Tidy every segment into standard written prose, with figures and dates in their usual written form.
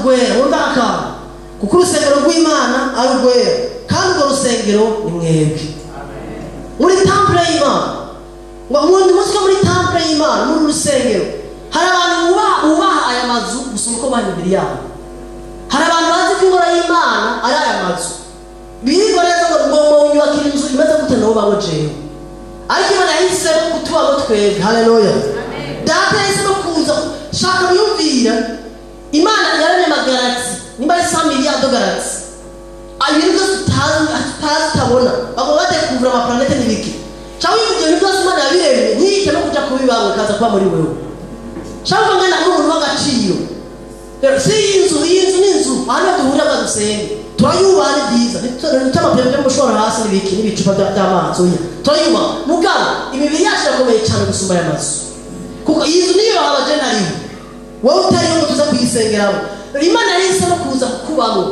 urwera. Wumva akantu, kuko urusengero rw'Imana ari urwera, kandi urwo rusengero ni mwebwe. Muri temple y'Imana, ngo umuntu munsi ko muri temple y'Imana, muri rusengero hari abantu bubaha aya mazu gusumba uko baha imibiri yabo. Hari abantu bazi ko ingoro y'Imana ari aya mazu, birirwa neza ngo mwunyubakira inzu imeze gute nabo banywe jewe. Ariko Imana yahisemo kutubamo twebwe. Haleluya. Data yahisemo kuza. Shaka wiyumvira, Imana yaremye amagalaxy, nimba ari 100 milliards de galaxies, ibintu byose tutazi tutabona, bagomba badekuvura amaplanete n'ibiki. Shaka wiyumvira ibintu byose Imana yabiremye, ntihitemo kuja kubibamwe, ikaza kuba muri wewe. Shaka ungana nk'umuntu w'agaciro. Si iyi nzu, iyi nzu ni inzu ahantu duhurira ngo dusenge, turayubaha, ni byiza, ntitamapepe mushora hasi n'ibiki n'ibicupa by'amazi, oya, turayubaha. Mugabo imibiri yacu irakomeye cyane gusumba aya mazu, kuko iyi nzu niyo abajene ariho, wowe utariho ngo tuze kuyisengeramo. Imana yahisemo kuza kukubamo.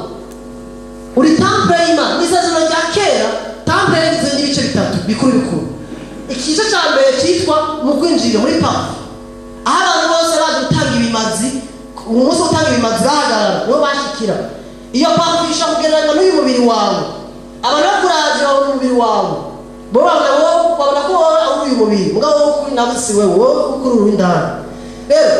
Uri temple y'Imana. Mu isezerano rya kera temple yari igizwe n'ibice bitatu bikuru bikuru. Igice cya mbere cyitwa mu kwinjirira muri parvis, aho abantu bose baje gutanga ibimazi. Umunsi wo gutanga ibimazi bahagarara, nibo bashikira. Iyo parvis ishobora kugereranywa n'uyu mubiri wawe. Abantu bakuravye babona umubiri wawe, bo babona wowe, babona ko wowe ari uyu mubiri, mugabo wowe ukuri nawe si wewe, wowe ukuri uri indani. Rero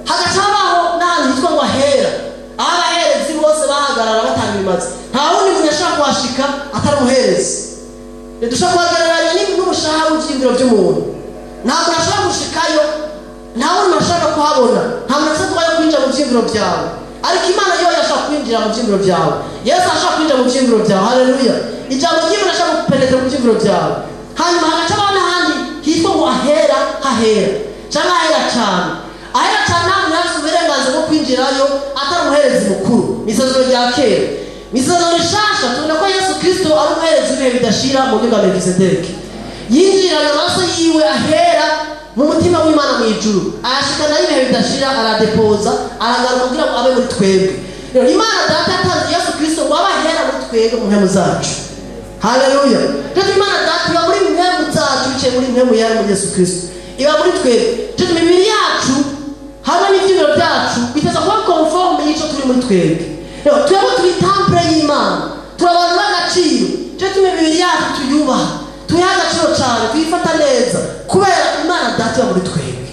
hagaca habaho n'ahantu hitwa ngo ahera, aho abaherezi bose bahagarara batanga ibimazi. Nta wundi muntu yashobora kuhashika atari umuherezi. Rero dushobora kuhagereranya n'umushaha w'ivyiyumviro by'umuntu. Nta muntu ashobora gushikayo, nta wundi muntu ashobora kuhabona, nta muntu ashobora kubayo kwinjira mu vyiyumviro byawe. Ariko Imana yo yashobora kwinjira mu vyiyumviro byawe. Yesu ashobora kwinjira mu vyiyumviro byawe. Haleluya. Ijambo ry'Imana ashobora gupenetra mu vyiyumviro byawe. Hanyuma hagaca habaho n'ahandi hitwa ngo ahera hahera, canke ahera cane. Ahera cane nta muntu yari afise uburenganzira bwo kwinjirayo atari umuherezi mukuru. Mu isezerano rya kera. Mu isezerano rishasha tubona ko Yesu Kristo ari umuherezi w'ibihe bidashira mu buryo bwa Melkisedeki. Yinjiranye amaraso yiwe ahera mu mutima w'Imana mu ijuru, ayashikana ibihe bidashira, aradepoza, aragaruka kugira ngo abe muri twebwe. Rero Imana Data yatanze Yesu Kristo ngo abe ahera muri twebwe mu mpemu zacu. Haleluya. Rero Imana Data iba muri mpemu zacu, biciye muri mpemu yari muri Yesu Kristo, iba muri twebwe. Rero imibiri yacu hamwe n'ivyiyumviro byacu biteza kuba conforme y'ico turi muri twebwe. Rero twebwe turi temple y'Imana, turi abantu b'agaciro. Rero imibiri yacu tuyubaha, tuyiha agaciro cyane, tuyifata neza, kubera Imana Data iba muri twebwe.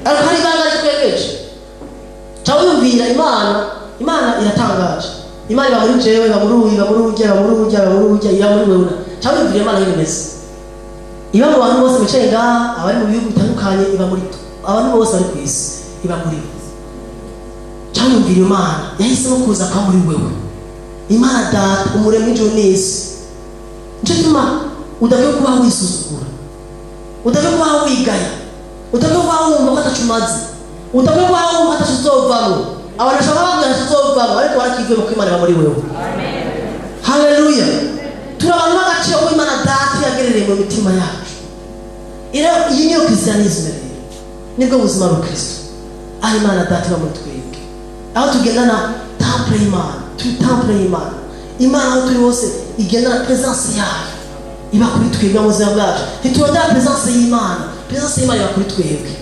Ariko hari ibanga ritwegeje. Ca wiyumvira Imana, Imana iratangaje. Imana iba muri jewe, iba muri uyu, iba muri urya, iba muri urya, iba muri urya, iba muri wewe. Ca wiyumvira Imana ingene imeze. Iba mu bantu bose bicaye ngaha, abari mu bihugu bitandukanye, iba muri twe. Abantu bose bari ku isi, iba muri bo. Ca wiyumvira Imana yahisemo kuza kuba muri wewe. Imana Data, umuremyi w'ijuru n'isi. Nico gituma udakwiye kubaho wisuzugura, udakwiye kubaho wigaya, udakwiye kubaho wumva ko ataco umaze, udakwiye kubaho wumva ko ataco uzovamwo. Abantu bashobora kuba bavuga ataco uzovamwo, ariko barakivuyemo ko Imana iba muri wewe. Haleluya. Turi abantu b'agaciro ko Imana Data yagerereye mu mitima yacu. Iyi niyo christianisme rero, nibwo buzima bw'Ukristo, aho Imana Data iba muri twebwe, aho tugendana temple y'Imana. Turi temple y'Imana. Imana aho turi hose igendana presence yayo, iba kuri twebwe mu buzima bwacu. Ntiturondera presence y'Imana, presence y'Imana iba kuri twebwe.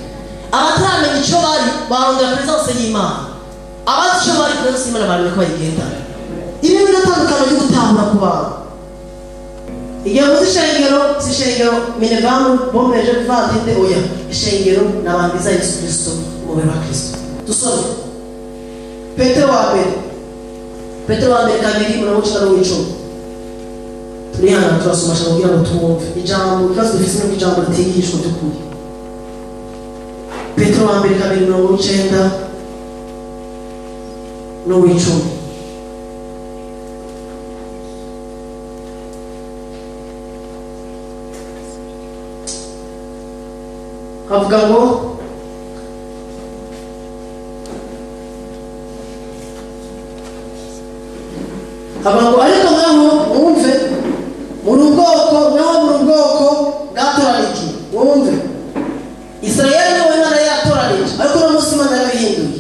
Abataramenya ico bari barondera presence y'Imana, abazi ico bari presence y'Imana baramenya ko bayigendana. Ibi biratandukana byo gutahura ku bantu. Igihe uvuze ishengero, si ishengero minevamu bombeje kuvatinde, oya. Ishengero ni abantu bizeye Yesu Kristo, umubiri wa Kristo. Dusome Petero wa mbere, Petero wa mbere kabiri umurongo w'icumi n'uw'icumi. Turihangana turasoma cyane kugira ngo twumve ijambo. Ikibazo dufise nuko ijambo ritigishwa by'ukuri. Petero wa mbere kabiri umurongo w'icenda n'uw'icumi. Havuga ngo havuga ngo ariko mweho mwumve, muri ubwoko, mweho muri ubwoko bwatoranijwe. Mwumve, Israeli niwe Imana yatoranije, ariko uno munsi Imana yarabihinduye.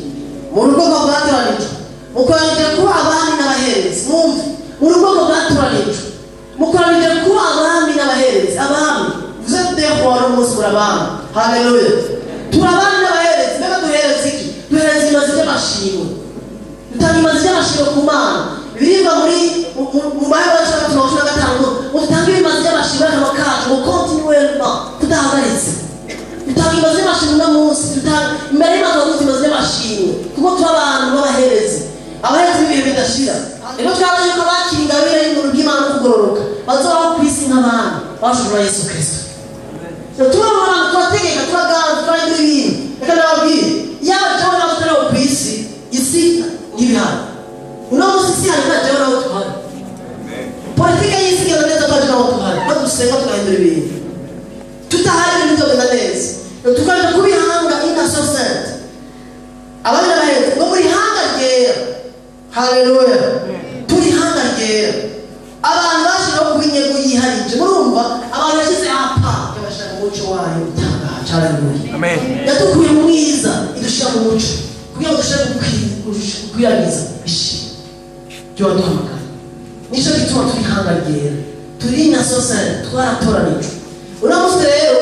Muri ubwoko bwatoranijwe, mukoranije kuba abami n'abaherezi. Mwumve, muri ubwoko bwatoranijwe, mukoranije kuba abami n'abaherezi. Abami, vous êtes des rois, uno munsi muri abami. Haleluya. Turi abami n'abaherezi. Mbega duhereza iki? Duhereza ibimazi by'amashimwe. Dutanga ibimazi by'amashimwe ku Mana. Biriva muri mu Baheburayo 15 ngo dutange ibimazi by'amashimwe y'akanwa kacu ngo continuellement, tudahagaritse. Dutanga ibimazi by'amashimwe uno munsi, dutanga imbere y'Imana tuba dufite ibimazi by'amashimwe kuko tuba abantu b'abaherezi, abaherezi b'ibihe bidashira. Rero twabonye yuko abakira ingabire y'ubuntu bw'Imana no kugororoka bazobaho ku isi nk'abami bashobora Yesu Kristo. Tuba abantu turategeka, turaganza, turagira ibintu. Reka ndababwire, yaba jewe nawe tutariho ku isi, isi ntibihari. Uno munsi isi hari nta jewe nawe tuhari. Politike y'isi igenda neza twaje nawe tuhari, maze dusenga tugahindura ibintu. Tutahari ibintu bizogenda neza. Tukaja kubihanga ination sainte. Abandi n'abaherezi ngo muri hanga ryera. Haleluya. Turi hanga ryera. Abantu bashiraho kuba inyego yiharije. Murumva abantu yashyize apa yabashira mu muco wayo utangaje. Haleluya. Amen. Yadukuye mu mwiza idushira mu muco kugira ngo dushobore gukwiragiza ishimwe ryo waduhamagaye. Nicyo gituma turi hanga ryera, turi nation sainte, twaratoranijwe. Uno munsi rero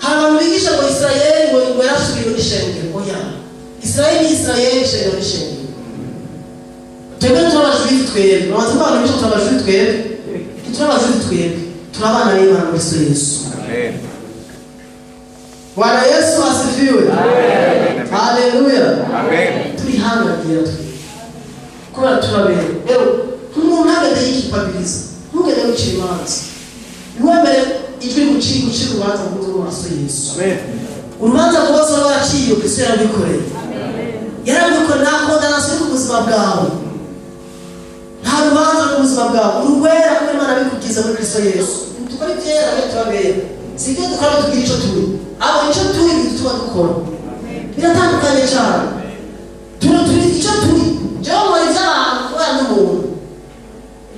hari abantu bigisha ngo Israel ngo yarasubiye n'ishengero. Oya, Israel ni Israel, ishengero ni ishengero. Twebwe turi abajuifu twebwe, bamaze kuvuga ngo turi abajuifu twebwe, turi abajuifu twebwe, turi abana b'Imana muri Kristo Yesu. Amen. Bwana Yesu asifiwe. Amen. Haleluya. Amen. Turi hanga ryera twebwe kubera turabera. Rero umuntu ntagende yikipabiliza, ntugende wicira imanza, ntiwemere ijwi gucira urubanza mu buryo bw'amaraso Yesu. Amen. Urubanza rwose rwaraciye, Kristo yararwikoreye. Yararwikoreye, nta kondanasiyo ku buzima bwawe, nta rubanza ku buzima bwawe. Urwera kuko Imana abikugize muri Kristo Yesu. Dukora ibyera rero turabera, si ibyo dukora tugira icyo turi, abo icyo turi bituma dukora biratandukanye cyane. Turi icyo turi. Jewe nkora iby'abantu kubera ndi umuntu,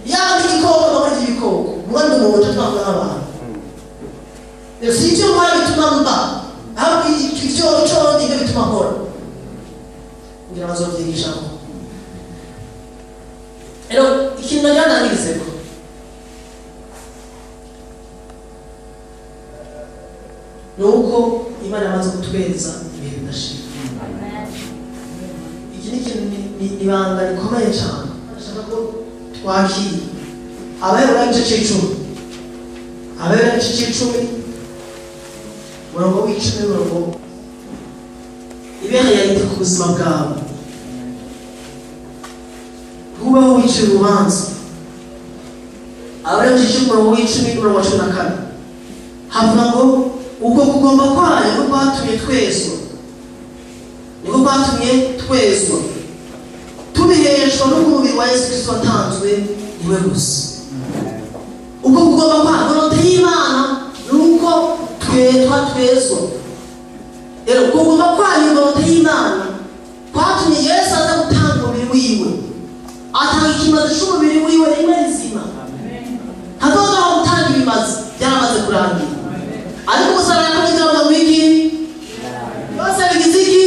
yaba ndi igikoko nkora iby'ibikoko, muba ndi umuntu twavuga nk'abantu. Si ibyo nkora bituma mba, ahubwo ibyo icyo ndi byo bituma nkora. Ngira bazobyigishamo. Rero ikintu nagira ndangirizeko, ni uko Imana yamaze kutwereza ibihe bidashira. Iki ni ikintu ni ibanga rikomeye cyane ndashaka ko twakira. Abaheburayo igice c'icumi, Abaheburayo igice c'icumi umurongo w'icumi n'umurongo ibere yarite ku buzima bwawe. Ntubeho wicira urubanza. Abaheburayo igice c'icumi umurongo w'icumi n'umurongo wa 14 havuga ngo uko kugomba kwayo niko kwatumye twezwa, niko kwatumye twezwa tubiheshwa n'umubiri wa Yesu Kristo watanzwe niwe gusa. Uko kugomba kwa volonté y'Imana ni uko twezwa. Rero kugomba kwayo volonté y'Imana kwatumye Yesu aza gutanga umubiri wiwe, atanga ikimazi c'umubiri wiwe rimwe rizima. Hazozaho gutanga ibimazi byaramaze kurangira. Ariko umusaraba yakomeje avuga ngo iki? Byose bigize iki?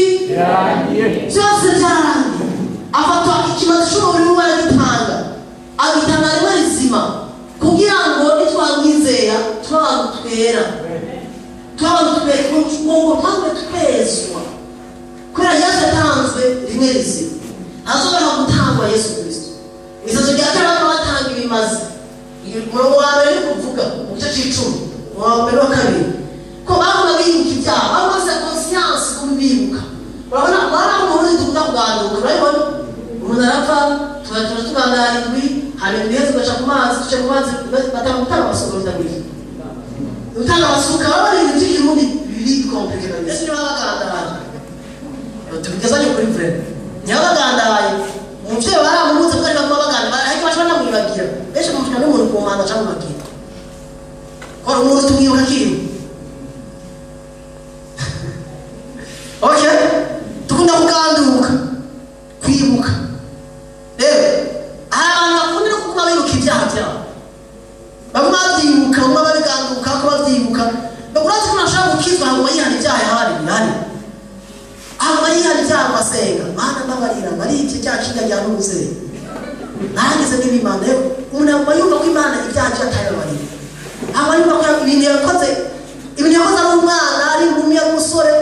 Byose byararangiye. Afata ikimazi c'umubiri wiwe aragitanga, agitanga rimwe rizima kugira ngo nitwamwizera tube abantu twera, tube abantu ngo twame twezwa kubera Yesu yatanzwe rimwe rizima. Ntazobora gutangwa Yesu Kristo. Ibisazo bya kera baba batanga ibimazi. Umurongo wa mbere ni kuvuga mu gice c'icumi, umurongo wa mbere wa kabiri, ko baguma bibuka ibyaha, baguma bafite conscience kubibuka. Urabona aho umuntu dukunda kuganduka, urabibona umuntu arapfa tuba tugandara indwi, hanyuma indwi iheze tugaca ku mazi, duca ku mazi batanga gutanga amasuka bitagwiriye. Gutanga amasuka baba ari ibintu by'ikirundi biri compliqué kabisa. Ese niba bagandaraye tubigezanye kuri vrai, niba bagandaraye umuvyeyi baramubuze ko ari baguma bagandaraye, ariko baca banamwibagira. Benshi bamushika n'umuntu ku mpanda aca amubagira. Kora umuntu tumwibuka akiriho. Okay, dukunda kuganduka, kwibuka. Rero hari abantu bakunda no kuguma bibuka ibyaha byabo, baguma babyibuka, baguma babiganduka ko babyibuka. Urazi ko umuntu ashobora gukizwa haguma yihana ibyaha yahari bihari, haguma yihana ibyaha agasenga, Mana mbabarira, naribye cya kinga rya n'umuzeye, narangize n'ibimana. Rero umuntu aguma yumva ko Imana ibyaha bye atabibabarira, aguma yumva ko ibintu yakoze, ibintu yakoze ari umwana, ari inkumi, ari umusore,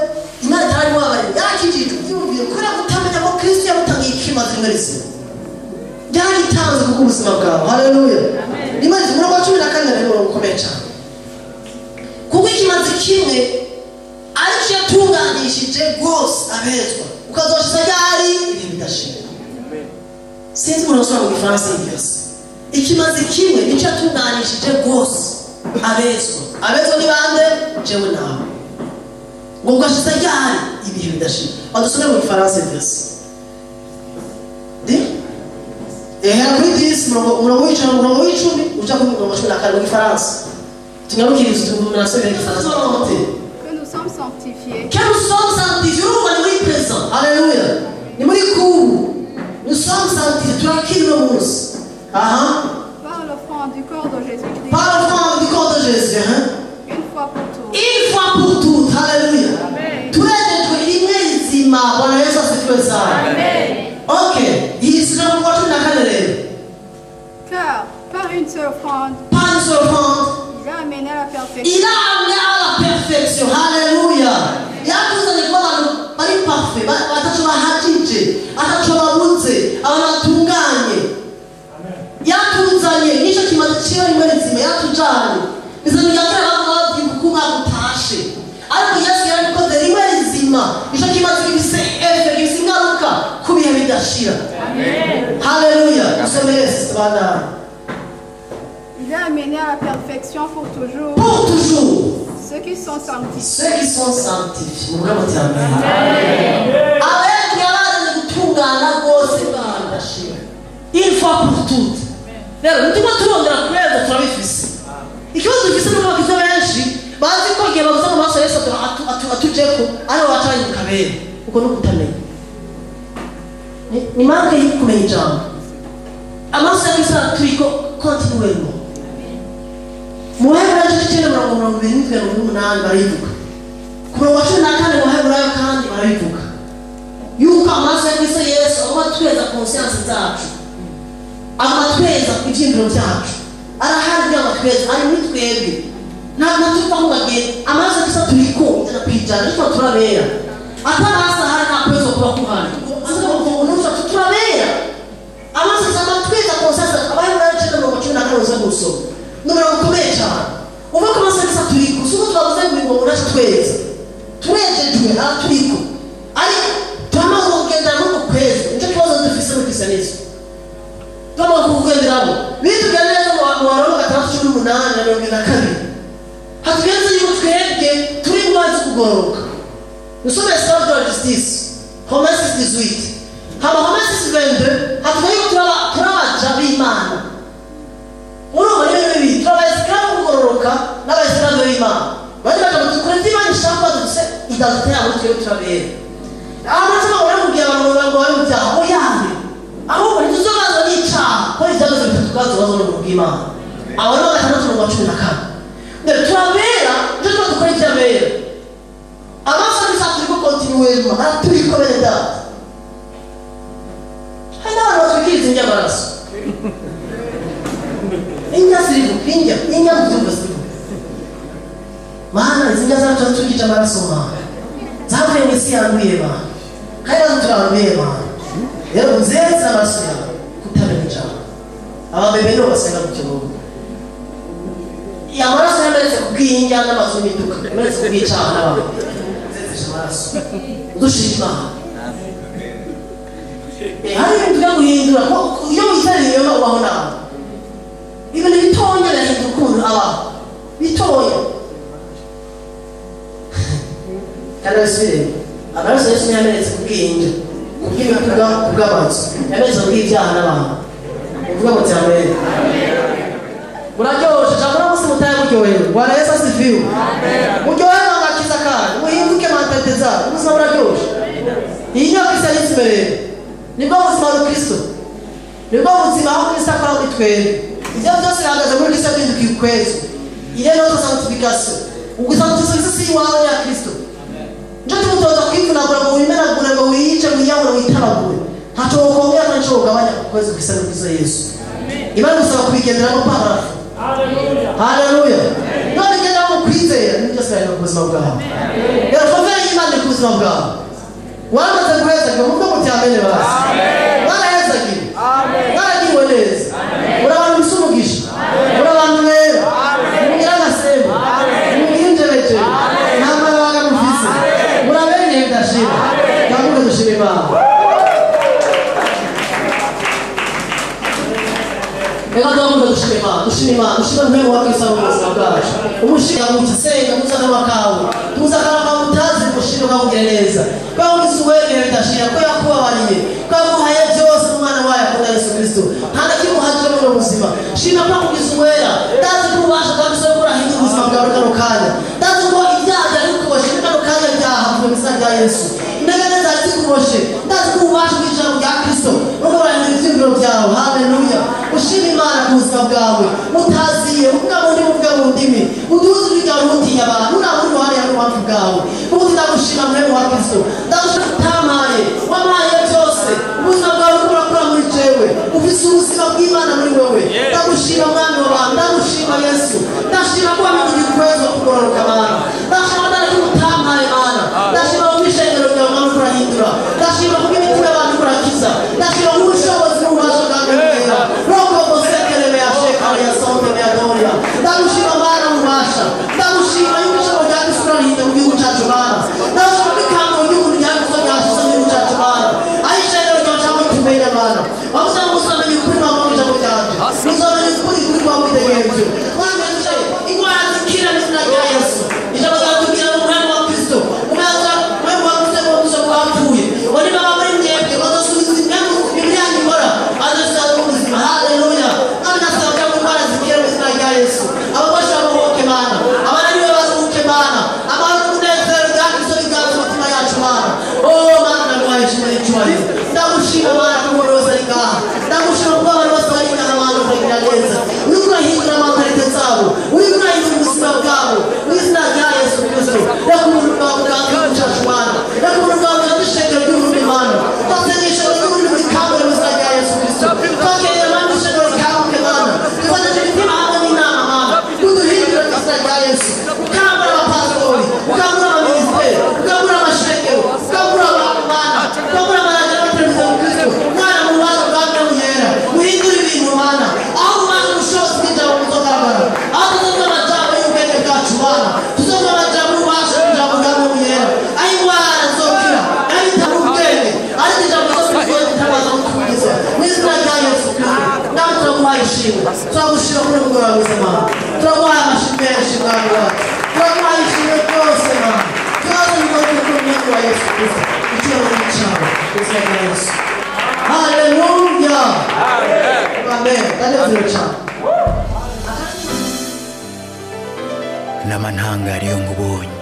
Imana itarabimubabarira, yarakijijwe. Yumvira kubera kutamenya ko Kristo yamutangiye ikimazi rimwe rizima byaritanze kuko ubuzima bwawe. Haleluya. Imana umurongo wa 14 rero umurongo ukomeye cyane, kuko ikimazi kimwe aricyo yatunganishije rwose abezwa ukazoshiza ryari ibihe bidashira. Sinzi umuntu usoma mu gifaransa y'ibyose. Ikimazi kimwe nicyo yatunganishije rwose abezwa. Abezwa ni bande? Jewe nawe. Ngo ugashiza ryari ibihe bidashira. Badusome mu gifaransa y'ibyose. Ehera kuri 10 umurongo w'icumi umurongo w'icumi uja kuri umurongo wa 14 mu gifaransa. Tunyarukirize tumunasomera igifaransa. Que nous sommes sanctifiés. Que nous sommes sanctifiés. Urumva ni muri présent. Haleluya. Ni muri kubu. Nous sommes sanctifiés. Turakiri uno munsi. Aha. Par l'offrande du corps de Jésus-Christ. Par l'offrande du corps de Jésus. Hein? Une fois pour toutes. Une fois pour toutes. Haleluya. Turejejwe rimwe rizima. Bwana Yesu asifiwe sana. Amen. Ok. Yisubira mu wa 14 rero. Car par une seule offrande. Par une seule offrande. Il a amené à la perfection. Il a amené à la perfection. Haleluya. Yakuzanye kuba abantu bari parfait, ataco bahagije, ataco babuze, abantu batunganye. Yatuzanye nico kimaze ciwe rimwe rizima, yatujanye. Izanyo rya kera bavuga bati kuko umwaka utashe. Ariko Yesu yarabikoze rimwe rizima. Ico kimaze gifise effet, gifise ingaruka ku bihe bidashira. Amen. Haleluya. Usomere bana. Il a amené à la perfection pour toujours. Pour toujours. Ceux qui sont sanctifiés. Ceux qui sont sanctifiés. Muvuge muti amen. Amen. Yabazanye gutungana rwose bidashira. Une fois pour toutes. Rero ntituma turondera kureza turabifise. Ikibazo dufise nuko abakristo benshi bazi ko igihe babuze mu maso Yesu atujeko aribo bacanye mu kabere. Uko ni ukutamenya. Ni manque yo kumenya ijambo. Amaso ya Kristo turiko continuellement. Mu Baheburayo igice cy'icenda umurongo 27 barabivuga. Ku murongo wa 14 mu Baheburayo kandi barabivuga. Yuko amaraso ya Kristo Yesu aguma atweza conscience zacu. Aguma atweza ivyiyumviro vyacu. Arahari kugira ngo atweze, ari muri twebwe. Ntabwo tuva ngo agende. Amaraso ya Kristo turiko 100%, ariko turabera. Atamaraso ahari nta kwezwa kuba kuhari. Turabera. Amaraso aguma atweza conscience. Abaheburayo icenda umurongo 14 uza gusoma. Numero ukomeye cyane. Uva ko amaso ya turiko, si uko twavuze ngo ngo tweza. Turejejwe araturiko. Ariko turamaze kugendera muri uko kwezi. Nicyo kibazo dufise muri kristianisme. Turamaze kugenderamo. Bitubwira neza mu Baroma 6:18 na 22. Hatugenze yuko twebwe turi intwari zo kugororoka. Nous sommes esclaves de la justice. Romains 6:18. Hama Romains 6:22 hatuvuga yuko turi abaja b'Imana. Urumva ni ibintu bibiri, turi aba esclave bo kugororoka n'aba esclave b'Imana. Bari baje ngo dukore ivyo Imana ishaka dufise identité yabo twebwe turabera. Aho ndetse baramubwira abantu ngo babe mu byaha, oyaye. Ahubwo ntituzobazwa n'icaha, ko ibyago bitatu twazobazwa n'ubuntu bw'Imana. Abo ni 6:14. Rero turabera, nicyo tuba dukora ivy'abera. Amaso y'Imana turiko continuellement, araturiko bene data. Hari n'abantu batwikiriza indya amaraso. Inka zirivuga, inka, inka mubyumva zirivuga. Mana, izi nka zacu zatwikije amaraso mana. Zavuye mu isi yanduye mana. Kandi natwe turanduye mana. Rero nzeze amaraso yawe kutamenya ijambo. Ababebe nibo basenga mu kibuga. Amaraso yamenetse kubw'inka n'amazu y'imiduga, yamenetse kubw'icaha n'abantu. Nzezesha amaraso. Udushira Imana. Hari ibintu byo guhindura, iyo wizera ibinyoma ubaho nabi. Ibintu bitonya birahindura ukuntu abaho. Bitonya. Kandi abisubiremo. Amaraso Yesu yamenetse kubw'inka, kubw'imiduga, kubw'amazu. Yamenetse kubw'ibyaha n'abantu. Uvuga ngo amen. Muraryoshe, jambo na munsi mutaye muryohewe. Bwana Yesu asifiwe. Muryohewe agakiza kanyu, muhinduke mentalite zanyu. Ubuzima buraryoshe. Iyi niyo kristianisme rero. Nibwo buzima bwa Kristo. Nibwo buzima aho Kristo akora muri twebwe. Ibyo byose bihagaze muri Kristo bihinduka ukwezi. Ile notre sanctification. Ugusanctification si iwawe ya Kristo. Njo tumutoza kwivunagura ngo wimenagure ngo wiyice wiyabure witabagure. Ntaco wokongera kandi ntaco wogabanya ku kwezi kwisa muri Kristo Yesu. Imana igusaba kubigenderamo parafu. Haleluya. None ugendera mu kwizera nibyo byose biri mu buzima bwawe. Rero faveur y'Imana iri ku buzima bwawe. Waramaze guheza ngo muvuge muti amen basi. Amen. Reka duhaguruke dushime Imana, dushime Imana, dushime Mpwemu wa Kristo mu buzima bwacu. Umushime usenga tuza akanwa kawe, tuza akanwa kawe utazi umushime ukakugire neza. Ko yakugize uwegere bidashira, ko yakubabariye, ko yaguhaye byose umwana wayo akunda Yesu Kristo. Nta na kimwe uhagije muri ubu buzima. Shima ko yakugize uwera, ndazi ko ububasha bwa Kristo buriko burahindura ubuzima bwawe kano kanya. Ndazi ko ibyaha byari bikuboshe muri kano kanya byahavuye mu izina rya Yesu. Intege nke zari zikuboshe, ndazi ko ububasha bw'ijambo rya Kristo buriko burahindura ivyiyumviro byawe. Haleluya. Ushima Imana ku buzima bwawe, utaziye, uvuga mu ndimi, uvuga mu ndimi, uduze ijwi ryawe ntutinya abantu, nta wundi ruhare ya rubamfu bwawe. Ubu ndagushima Mpwemu wa Kristo, ndagushima utampaye, wampaye byose. Ubuzima bwawe buriko burakura muri jewe, ufise ubuzima bw'Imana muri wewe. Ndagushima Mwami w'abantu, ndagushima Yesu, ndashima ko wampinduye ukwezi kugororoka Mana, ndashima Data ko utampaye Mana, ndashima ko ishengero ryawe Mwami uriko urahindura, ndashima ko imitima y'abantu uriko urakiza, ndashima ko ubushobozi n'ububasha bwawe bwera. Roho musekereme ya shekari ya sonde ya doria. Ndagushima Mana ububasha, ndagushima yuko ijambo rya Kristo urarihinda mu gihugu cyacu Mana, ndagushima ko ikamba mu gihugu rya Kristo ryashize mu gihugu cyacu Mana, aho ishengero ryawe cyangwa tumenya Mana, wavuze ngo muzamenye ukuri mwaba mu ijambo ryanje, muzamenye ukuri kuri kwa mwidegemvyo. Mwami ingwara zikira mu izina rya Yesu. Ijambo ryatubwira ngo Umwami wa Kristo, Umwami wa Kristo ngo Kristo wapfuye, ngo niba muri mwebwe bazosubiza imibiri yanyu ikora, bazosubiza mu buzima. Haleluya. Mwami ndasaba ko ingwara zikira mu izina rya Yesu. Ababoshe babohoke Mana, abananiwe bazuke Mana, amahoro n'umunezero bya Kristo biganze imitima yacu Mana. Oh Mana, ndaguhaye ishimwe n'icyubahiro. Ndagushima Mana kuko buri wese ari ngaha, ndagushima kuko abantu bose bari ngaha Mana uragira neza, uriko urahindura mentalite zabo, uriko urahindura ubuzima bwabo mu izina rya Yesu Kristo. Reka ubuntu bwawe bwanze igihugu cyacu Mana, reka ubuntu bwawe bwanze ishengero ry'Uburundi Mana, twasenga ishengero ry'Uburundi muri kangure mu izina rya Yesu Kristo. Twakeneye Mana ishengero rikanguke Mana, dufatanyije imitima hamwe n'inama Mana, uduhindure mu izina rya Yesu. Ukangura abapasitori, ukangura abaminisiteri, ukangura amashengero, ukangura abantu Mana, ukangura amaradiyo n'amateleviziyo mu Kristo. Mwana mu bubasha bwa Mpwemu Yera, uhindure ibintu Mana, aho ububasha ubushobozi bw'ijambo buzogaragara, aho tuzovuga amajambo y'ubwenge bwacu Mana, tuzovuga amajambo y'ububasha bw'ijambo bwa Mpwemu Yera, aho ingwara zizokira, aho ibitabo ubwenge, ariko ijambo rizogitabaza gutumiza mu izina rya Yesu Kristo. Nawe turaguhaye ishimwe, turagushima kuri uyu mugoroba mwiza Mana, turaguhaye amashimwe menshi Mwami wacu, turaguhaye ishimwe ryose Mana, byose bigaruke kuri Umwami wa Yesu Kristo, icyubahiro cyawe mu izina rya Yesu. Haleluya. Amen. Ndanezerewe cyane. N'amantangari yo nkubonye.